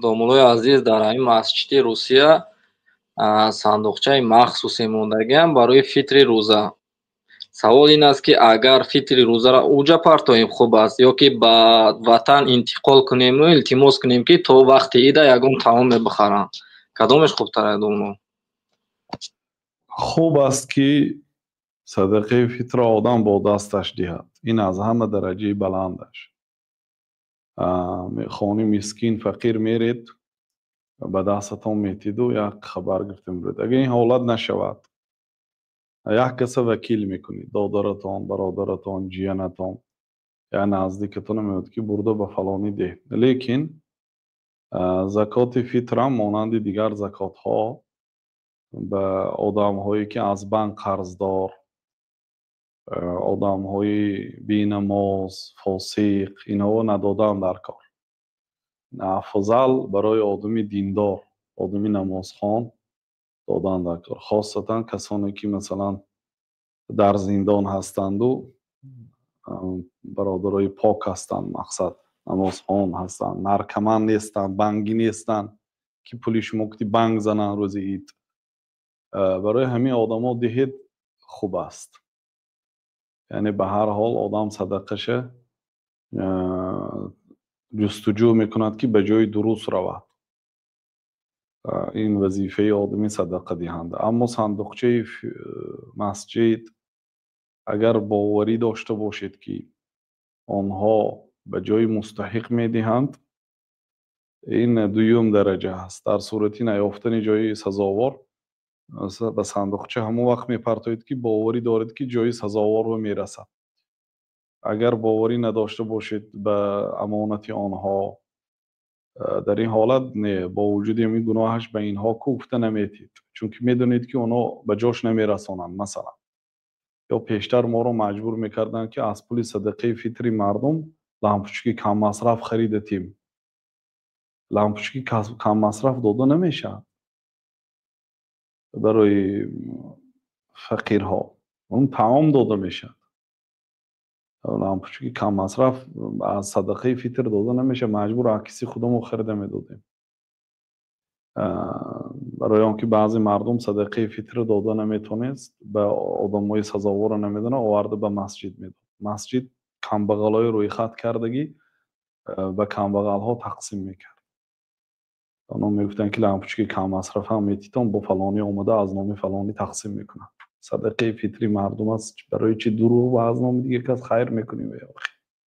Домуллои азиз, дар ҳамин масҷиди Русия сандуқчаи махсусе мондагиам барои фитри рӯза. Савол ин аст, ки агар фитри рӯзаро уҷа партоем, хуб аст ё ки ба ватан интиқол кунему илтимос кунем, ки то вақти ида ягон таоме бихаранд? Кадомеш хубтар аст, домулло? Хуб аст, ки садақаи фитрро одам бо дасташ диҳад. Ин аз ҳама дараҷаи баландаш. Хони мискин, фақир меред, ба дастатон метиду як хабар гирифта мебуред. Агар ин ҳолат нашавад, як каса вакил мекунед: додаратон, бародаратон, ҷиянатон, як наздикатон меояд, ки бурда ба фалонӣ деҳ. Лекин закоти фитрам монанди дигар закотҳо ба одамҳое, ки аз банк қарздор, одамҳои бенамоз, фосиқ, инҳоро надодаам дар кор. Афзал барои одами диндор, одами намозхон додан дар кор, хосатан касоне, ки, масалан, дар зиндон ҳастанду бародарои пок ҳастанд, мақсад, намозхон ҳастанд, наркоман нестанд, бангӣ нестанд, ки пули шумо кути банг зананд рӯзи ид. Барои ҳамин одамо диҳед, хуб аст. Яъне ба ҳар ҳол одам садақаша ҷустуҷӯ мекунад, ки ба ҷои дуруст равад. Ин вазифаи одами садақадиҳанда. Аммо сандуқчаи масҷид, агар боварӣ дошта бошед, ки онҳо ба ҷои мустаҳиқ медиҳанд, ин дуюм дараҷа аст. Дар сурати наёфтани ҷои сазовор, ба сандуқча ҳамон вақт мепартоед, ки боварӣ доред, ки ҷои сазоворро мерасад. Агар боварӣ надошта бошед ба амонати онҳо, дар ин ҳолат не, бо вуҷуди ҳамин гуноҳаш ба инҳо ку гуфта наметиҳед, чунки медонед, ки онҳо ба ҷош намерасонанд. Масалан, ё пештар моро маҷбур мекарданд, ки аз пули садақаи фитри мардум лампочки каммасраф харидатем. Лампочки каммасраф дода намешавад барои фақирҳо, он таом дода мешавад. Лампочки каммасраф аз садақаи фитр дода намешавад. Маҷбур акси худамо харида медодем, барои он ки баъзе мардум садақаи фитрро дода наметавонист, ба одамои сазоворро намедонад, оварда ба масҷид медод. Масҷид камбағалҳои рӯйхат кардагӣ ба камбағалҳо тақсим мекард. Онҳо мегуфтанд, ки лампочки каммасрафам метитон, бо фалонӣ омада аз номи фалонӣ тақсим мекунад. Садақаи фитри мардум аст, барои чи дурӯғ ва аз номи дигар кас хайр мекунем?